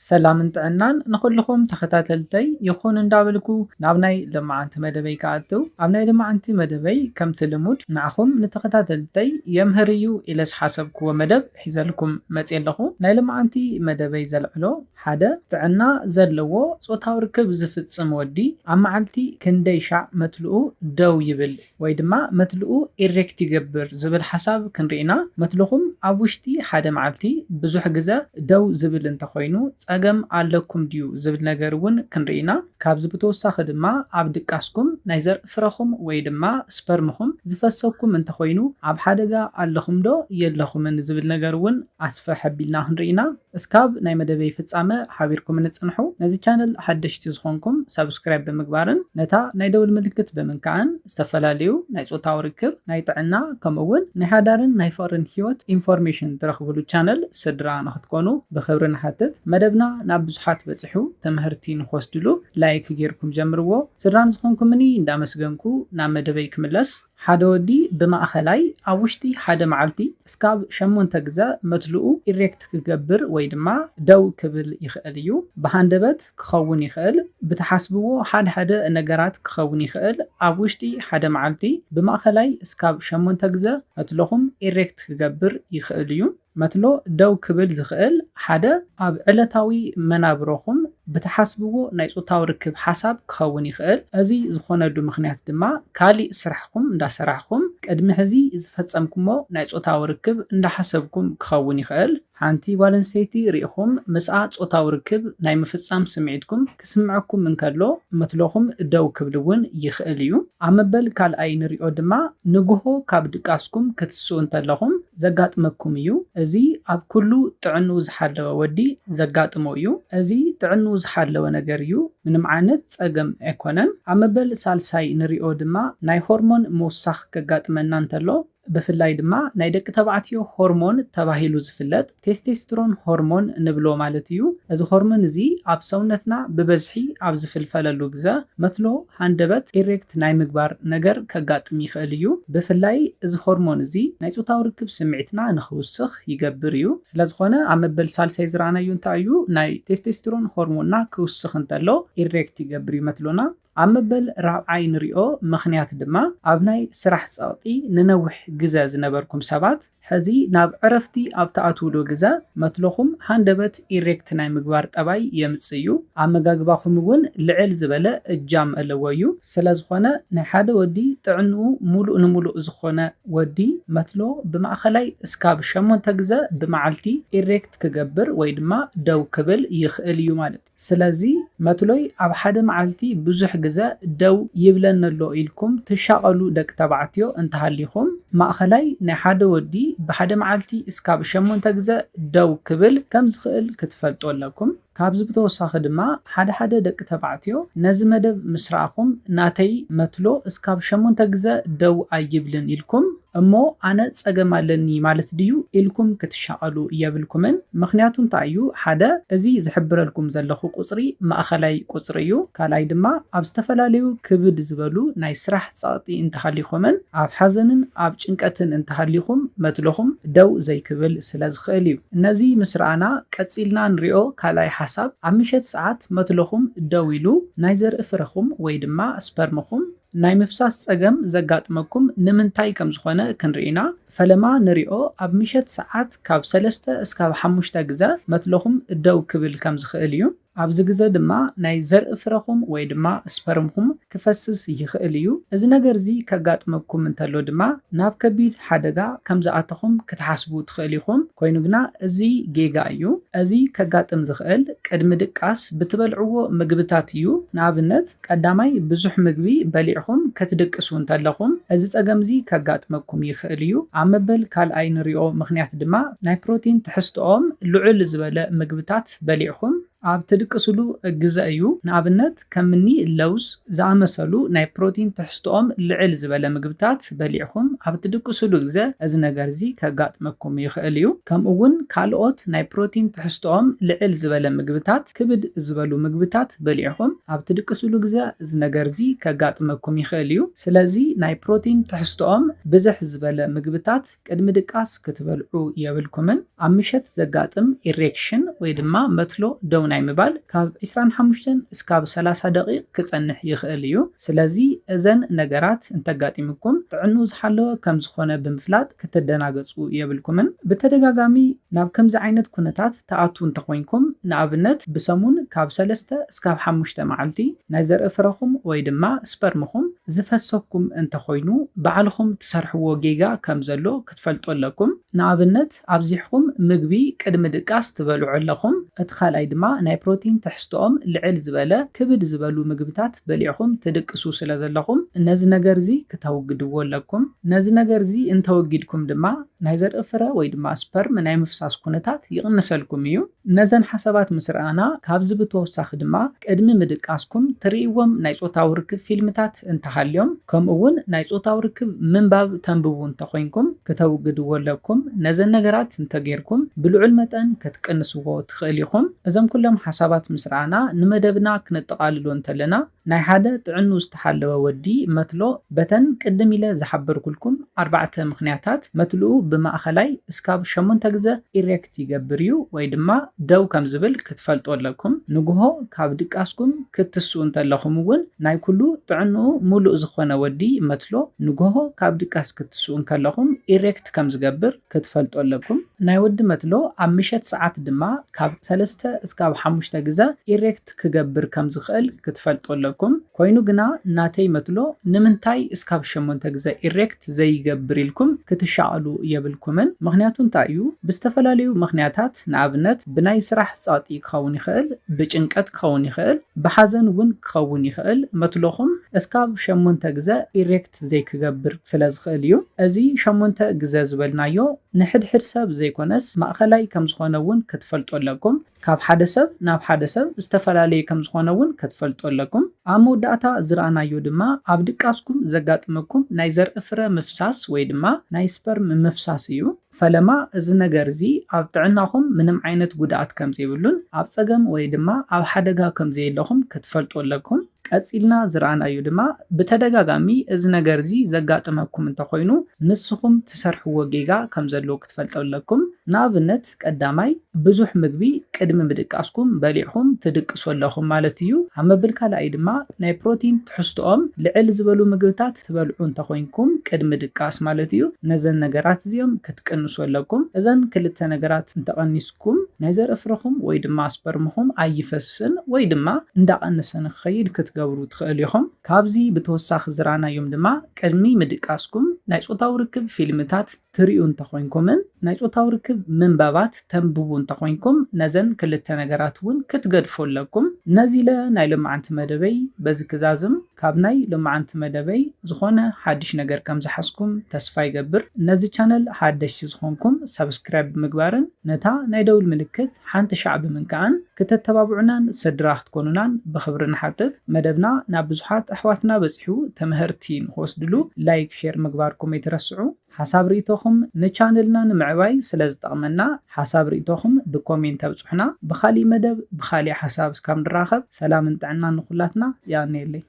ሰላምን ጥዕናን ንኹልኹም ተኸታተልተይ ይኹን እንዳበልኩ ናብ ናይ ለማዓንቲ መደበይ ክኣትው። ኣብ ናይ ለማዓንቲ መደበይ ከምቲ ልሙድ ንዓኹም ንተኸታተልተይ የምህር እዩ ኢለ ዝሓሰብክዎ መደብ ሒዘልኩም መፅየ ኣለኹ። ናይ ለማዓንቲ መደበይ ዘልዕሎ ሓደ ጥዕና ዘለዎ ጾታዊ ርክብ ዝፍጽም ወዲ ኣብ መዓልቲ ክንደይ ሻዕ መትልኡ ደው ይብል ወይ ድማ መትልኡ ኢሬክት ይገብር ዝብል ሓሳብ ክንርኢና። መትልኹም ኣብ ውሽጢ ሓደ መዓልቲ ብዙሕ ግዘ ደው ዝብል እንተኾይኑ ጸገም ኣለኩም ድዩ ዝብል ነገር እውን ክንርኢና። ካብዚ ብተወሳኺ ድማ ኣብ ድቃስኩም ናይ ዘርኢ ፍረኹም ወይ ድማ ስፐርምኹም ዝፈሰኩም እንተኾይኑ ኣብ ሓደጋ ኣለኹም ዶ የለኹምን ዝብል ነገር እውን ኣስፍሕ ኣቢልና ክንርኢና። እስካብ ናይ መደበይ ፍጻመ ሓቢርኩም ንጽንሑ። ነዚ ቻነል ሓደሽቲ ዝኾንኩም ሳብስክራይብ ብምግባርን ነታ ናይ ደውል ምልክት ብምንካዕን ዝተፈላለዩ ናይ ጾታዊ ርክብ፣ ናይ ጥዕና ከምኡ እውን ናይ ሓዳርን ናይ ፍቕርን ህይወት ኢንፎርሜሽን ትረኽብሉ ቻነል ስድራ ንኽትኮኑ ብኽብሪ ንሓትት። መደብና ናብ ብዙሓት በጺሑ ትምህርቲ ንክወስድሉ ላይክ ጌርኩም ጀምርዎ። ስድራ ንዝኾንኩምኒ እንዳመስገንኩ ናብ መደበይ ክምለስ። ሓደ ወዲ ብማእኸላይ ኣብ ውሽጢ ሓደ መዓልቲ እስካብ ሸሞንተ ግዘ መትልኡ ኢሬክት ክገብር ወይ ድማ ደው ክብል ይኽእል እዩ። ብሃንደበት ክኸውን ይኽእል፣ ብትሓስብዎ ሓደ ሓደ ነገራት ክኸውን ይኽእል። ኣብ ውሽጢ ሓደ መዓልቲ ብማእኸላይ እስካብ ሸሞንተ ግዘ መትልኹም ኢሬክት ክገብር ይኽእል እዩ። መትሎ ደው ክብል ዝኽእል ሓደ ኣብ ዕለታዊ መናብሮኹም ብትሓስብዎ ናይ ጾታዊ ርክብ ሓሳብ ክኸውን ይኽእል። እዚ ዝኾነሉ ምኽንያት ድማ ካሊእ ስራሕኩም እንዳሰራሕኩም ቅድሚ ሕዚ ዝፈጸምኩሞ ናይ ጾታዊ ርክብ እንዳሓሰብኩም ክኸውን ይኽእል። ሓንቲ ጓል ኣንስተይቲ ርኢኹም ምስኣ ጾታዊ ርክብ ናይ ምፍጻም ስምዒትኩም ክስምዐኩም እንከሎ መትሎኹም ደው ክብል እውን ይኽእል እዩ። ኣብ መበል ካልኣይ ንሪኦ ድማ ንግሆ ካብ ድቃስኩም ክትስኡ እንተለኹም ዘጋጥመኩም እዩ። እዚ ኣብ ኩሉ ጥዕንኡ ዝሓለወ ወዲ ዘጋጥሞ እዩ። እዚ ጥዕንኡ ዝሓለወ ነገር እዩ። ምንም ዓይነት ጸገም ኣይኮነን። ኣብ መበል ሳልሳይ ንሪኦ ድማ ናይ ሆርሞን ምውሳኽ ከጋጥመና እንተሎ ብፍላይ ድማ ናይ ደቂ ተባዕትዮ ሆርሞን ተባሂሉ ዝፍለጥ ቴስቴስትሮን ሆርሞን ንብሎ ማለት እዩ። እዚ ሆርሞን እዚ ኣብ ሰውነትና ብበዝሒ ኣብ ዝፍልፈለሉ ግዘ መትሎ ሃንደበት ኢሬክት ናይ ምግባር ነገር ከጋጥም ይኽእል እዩ። ብፍላይ እዚ ሆርሞን እዚ ናይ ጾታዊ ርክብ ስምዒትና ንኽውስኽ ይገብር እዩ። ስለዝኾነ ኣብ መበል ሳልሳይ ዝረኣናዮ እንታይ እዩ? ናይ ቴስቴስትሮን ሆርሞንና ክውስኽ እንተሎ ኢሬክት ይገብር እዩ መትሎና። ኣብ መበል ራብዓይ ንሪኦ ምኽንያት ድማ ኣብ ናይ ስራሕ ጸቕጢ ንነዊሕ ግዘ ዝነበርኩም ሰባት ሕዚ ናብ ዕረፍቲ ኣብ ትኣትውሉ ግዘ መትሎኹም ሃንደበት ኢሬክት ናይ ምግባር ጠባይ የምጽእ እዩ። ኣመጋግባኹም እውን ልዕል ዝበለ እጃም ኣለዎ እዩ። ስለዝኾነ ናይ ሓደ ወዲ ጥዕንኡ ሙሉእ ንሙሉእ ዝኾነ ወዲ መትሎ ብማእኸላይ እስካብ ሸሞንተ ግዘ ብመዓልቲ ኢሬክት ክገብር ወይ ድማ ደው ክብል ይኽእል እዩ ማለት። ስለዚ መትሎይ ኣብ ሓደ መዓልቲ ብዙሕ ግዘ ደው ይብለኒ ኣሎ ኢልኩም ትሻቐሉ ደቂ ተባዕትዮ እንተሃሊኹም፣ ማእኸላይ ናይ ሓደ ወዲ ብሓደ መዓልቲ እስካብ ሸሞንተ ግዘ ደው ክብል ከም ዝኽእል ክትፈልጡ ኣለኩም። ካብዚ ብተወሳኺ ድማ ሓደ ሓደ ደቂ ተባዕትዮ ነዚ መደብ ምስ ረኣኹም ናተይ መትሎ እስካብ ሸሞንተ ግዘ ደው ኣይብልን ኢልኩም እሞ ኣነ ጸገም ኣለኒ ማለት ድዩ ኢልኩም ክትሻቐሉ የብልኩምን። ምኽንያቱ እንታይ እዩ? ሓደ፣ እዚ ዝሕብረልኩም ዘለኹ ቁጽሪ ማእኸላይ ቁጽሪ እዩ። ካልኣይ ድማ ኣብ ዝተፈላለዩ ክብድ ዝበሉ ናይ ስራሕ ጸቕጢ እንተሃሊኹምን ኣብ ሓዘንን ኣብ ጭንቀትን እንተሃሊኹም መትሎኹም ደው ዘይክብል ስለ ዝኽእል እዩ። ነዚ ምስ ረኣና ቀጺልና ንሪኦ ካልኣይ ሓሳብ ኣብ ምሸት ሰዓት መትሎኹም ደው ኢሉ ናይ ዘርኢ ፍረኹም ወይ ድማ ስፐርምኹም ናይ ምፍሳስ ጸገም ዘጋጥመኩም ንምንታይ ከም ዝኾነ ክንርኢ ኢና። ፈለማ ንሪኦ ኣብ ምሸት ሰዓት ካብ ሰለስተ እስካብ ሓሙሽተ ግዘ መትሎኹም ደው ክብል ከም ዝኽእል እዩ። ኣብዚ ግዘ ድማ ናይ ዘርኢ ፍረኹም ወይ ድማ ስፐርምኹም ክፈስስ ይኽእል እዩ። እዚ ነገር እዚ ከጋጥመኩም እንተሎ ድማ ናብ ከቢድ ሓደጋ ከም ዝኣተኹም ክትሓስቡ ትኽእል ኢኹም። ኮይኑ ግና እዚ ጌጋ እዩ። እዚ ከጋጥም ዝኽእል ቅድሚ ድቃስ ብትበልዕዎ ምግብታት እዩ። ንኣብነት ቀዳማይ ብዙሕ ምግቢ በሊዕኹም ክትድቅሱ እንተለኹም እዚ ጸገም እዚ ከጋጥመኩም ይኽእል እዩ። ኣብ መበል ካልኣይ ንሪኦ ምኽንያት ድማ ናይ ፕሮቲን ትሕዝትኦም ልዑል ዝበለ ምግብታት በሊዕኹም ኣብ ትድቅስሉ ግዘ እዩ። ንኣብነት ከምኒ ለውዝ ዝኣመሰሉ ናይ ፕሮቲን ትሕዝትኦም ልዕል ዝበለ ምግብታት በሊዕኹም ኣብ ትድቅስሉ ግዘ እዚ ነገር እዚ ከጋጥመኩም ይኽእል እዩ። ከምኡ እውን ካልኦት ናይ ፕሮቲን ትሕዝትኦም ልዕል ዝበለ ምግብታት፣ ክብድ ዝበሉ ምግብታት በሊዕኹም ኣብ ትድቅስሉ ግዘ እዚ ነገር እዚ ከጋጥመኩም ይኽእል እዩ። ስለዚ ናይ ፕሮቲን ትሕዝትኦም ብዝሕ ዝበለ ምግብታት ቅድሚ ድቃስ ክትበልዑ የብልኩምን። ኣብ ምሸት ዘጋጥም ኢሬክሽን ወይ ድማ መትሎ ደው ናይ ምባል ካብ ዕስራን ሓሙሽተን እስካብ ሰላሳ ደቂቕ ክጸንሕ ይኽእል እዩ። ስለዚ እዘን ነገራት እንተጋጢምኩም ጥዕንኡ ዝሓለወ ከም ዝኾነ ብምፍላጥ ክትደናገጹ የብልኩምን። ብተደጋጋሚ ናብ ከምዚ ዓይነት ኩነታት ትኣትዉ እንተኾይንኩም፣ ንኣብነት ብሰሙን ካብ ሰለስተ እስካብ ሓሙሽተ መዓልቲ ናይ ዘርኢ ፍረኹም ወይ ድማ ስፐርምኹም ዝፈሰኩም እንተኾይኑ፣ ባዕልኹም ትሰርሕዎ ጌጋ ከም ዘሎ ክትፈልጡ ኣለኩም። ንኣብነት ኣብዚሕኩም ምግቢ ቅድሚ ድቃስ ትበልዑ ኣለኹም። እቲ ካልኣይ ድማ ናይ ፕሮቲን ትሕዝቶኦም ልዕል ዝበለ ክብድ ዝበሉ ምግብታት በሊዕኹም ትድቅሱ ስለ ዘለኹም፣ ነዚ ነገር እዚ ክተውግድዎ ኣለኩም። ነዚ ነገር እዚ እንተወጊድኩም ድማ ናይ ዘርኢ ፍረ ወይ ድማ ስፐርም ናይ ምፍሳስ ኩነታት ይቕንሰልኩም እዩ። ነዘን ሓሳባት ምስ ረኣና፣ ካብዚ ብተወሳኺ ድማ ቅድሚ ምድቃስኩም ትርእይዎም ናይ ጾታዊ ርክብ ፊልምታት እንተሃልዮም፣ ከምኡ እውን ናይ ጾታዊ ርክብ ምንባብ ተንብቡ እንተኾይንኩም ክተውግድዎ ኣለኩም። ነዘን ነገራት እንተጌርኩም ብልዑል መጠን ክትቅንስዎ ትኽእል ኢኹም። እዞም ኩሎም ሓሳባት ምስ ረኣና ንመደብና ክነጠቓልሎ እንተለና፣ ናይ ሓደ ጥዕንኡ ዝተሓለወ ወዲ መትሎ በተን ቅድም ኢለ ዝሓበርኩልኩም ኣርባዕተ ምኽንያታት መትልኡ ብማእኸላይ እስካብ ሸሞንተ ግዘ ኢሬክት ይገብር እዩ ወይ ድማ ደው ከም ዝብል ክትፈልጡ ኣለኩም። ንግሆ ካብ ድቃስኩም ክትስኡ እንተለኹም እውን ናይ ኩሉ ጥዕንኡ ሙሉእ ዝኾነ ወዲ መትሎ ንግሆ ካብ ድቃስ ክትስኡ እንከለኹም ኢሬክት ከም ዝገብር ክትፈልጡ ኣለኩም። ናይ ወዲ መትሎ ኣብ ምሸት ሰዓት ድማ ካብ ሰለስተ እስካብ ሓሙሽተ ግዘ ኢሬክት ክገብር ከም ዝኽእል ክትፈልጡ ኣለኩም። ኮይኑ ግና ናተይ መትሎ ንምንታይ እስካብ ሸሞንተ ግዘ ኢሬክት ዘይገብር ኢልኩም ክትሻቐሉ የብልኩምን። ምኽንያቱ እንታይ እዩ? ብዝተፈላለዩ ምኽንያታት፣ ንኣብነት ብናይ ስራሕ ጸቕጢ ክኸውን ይኽእል፣ ብጭንቀት ክኸውን ይኽእል፣ ብሓዘን እውን ክኸውን ይኽእል፣ መትሎኹም እስካብ ሸሞንተ ግዘ ኢሬክት ዘይክገብር ስለ ዝኽእል እዩ። እዚ ሸሞንተ ግዘ ዝበልናዮ ንሕድሕድ ሰብ ዘይኮነስ ማእኸላይ ከም ዝኾነ እውን ክትፈልጡ ኣለኩም። ካብ ሓደ ሰብ ናብ ሓደ ሰብ ዝተፈላለየ ከም ዝኾነ እውን ክትፈልጡ ኣለኩም። ኣብ መወዳእታ ዝረኣናዮ ድማ ኣብ ድቃስኩም ዘጋጥመኩም ናይ ዘርኢ ፍረ ምፍሳስ ወይ ድማ ናይ ስፐርም ምፍሳስ እዩ። ፈለማ እዚ ነገር እዚ ኣብ ጥዕናኹም ምንም ዓይነት ጉድኣት ከም ዘይብሉን ኣብ ጸገም ወይ ድማ ኣብ ሓደጋ ከም ዘየለኹም ክትፈልጡ ኣለኩም። ቀጺልና ዝረኣናዮ ድማ ብተደጋጋሚ እዚ ነገር እዚ ዘጋጥመኩም እንተኾይኑ ንስኹም ትሰርሕዎ ጌጋ ከም ዘሎ ክትፈልጡ ኣለኩም። ንኣብነት ቀዳማይ ብዙሕ ምግቢ ቅድሚ ምድቃስኩም በሊዕኹም ትድቅሱ ኣለኹም ማለት እዩ። ኣብ መብል ካልኣይ ድማ ናይ ፕሮቲን ትሕዝቶኦም ልዕል ዝበሉ ምግብታት ትበልዑ እንተኾይንኩም ቅድሚ ድቃስ ማለት እዩ። ነዘን ነገራት እዚኦም ክትቅንሱ ኣለኩም። እዘን ክልተ ነገራት እንተቐኒስኩም ናይ ዘርኢ ፍረኹም ወይ ድማ ስፐርምኹም ኣይፈስን ወይ ድማ እንዳቐነሰ ንክኸይድ ክትገብሩ ትኽእሉ ኢኹም። ካብዚ ብተወሳኺ ዝረኣናዮም ድማ ቅድሚ ምድቃስኩም ናይ ጾታዊ ርክብ ፊልምታት ትሪኡ እንተኾይንኩምን ናይ ጾታዊ ርክብ ምንባባት ተንብቡ እንተኾይንኩም ነዘን ክልተ ነገራት እውን ክትገድፉ ኣለኩም። ነዚ ኢለ ናይ ሎማዓንቲ መደበይ በዚ ክዛዝም። ካብ ናይ ሎማዓንቲ መደበይ ዝኾነ ሓድሽ ነገር ከም ዝሓዝኩም ተስፋ ይገብር። ነዚ ቻነል ሓደሽቲ ዝኾንኩም ሰብስክራይብ ብምግባርን ነታ ናይ ደውል ምልክት ሓንቲ ሻዕ ብምንካእን ክተተባብዑናን ስድራ ክትኮኑናን ብኽብሪ ንሓትት። መደብና ናብ ብዙሓት ኣሕዋትና በጺሑ ትምህርቲ ንክወስድሉ ላይክ፣ ሼር ምግባርኩም ኣይትረስዑ። ሓሳብ ርእይቶኹም ንቻነልና ንምዕባይ ስለ ዝጠቕመና ሓሳብ ርእይቶኹም ብኮሜንት ኣብጽሑና። ብኻሊእ መደብ ብኻሊእ ሓሳብ እስካብ ንራኸብ ሰላምን ጥዕናን ንኹላትና። የቐንየለይ።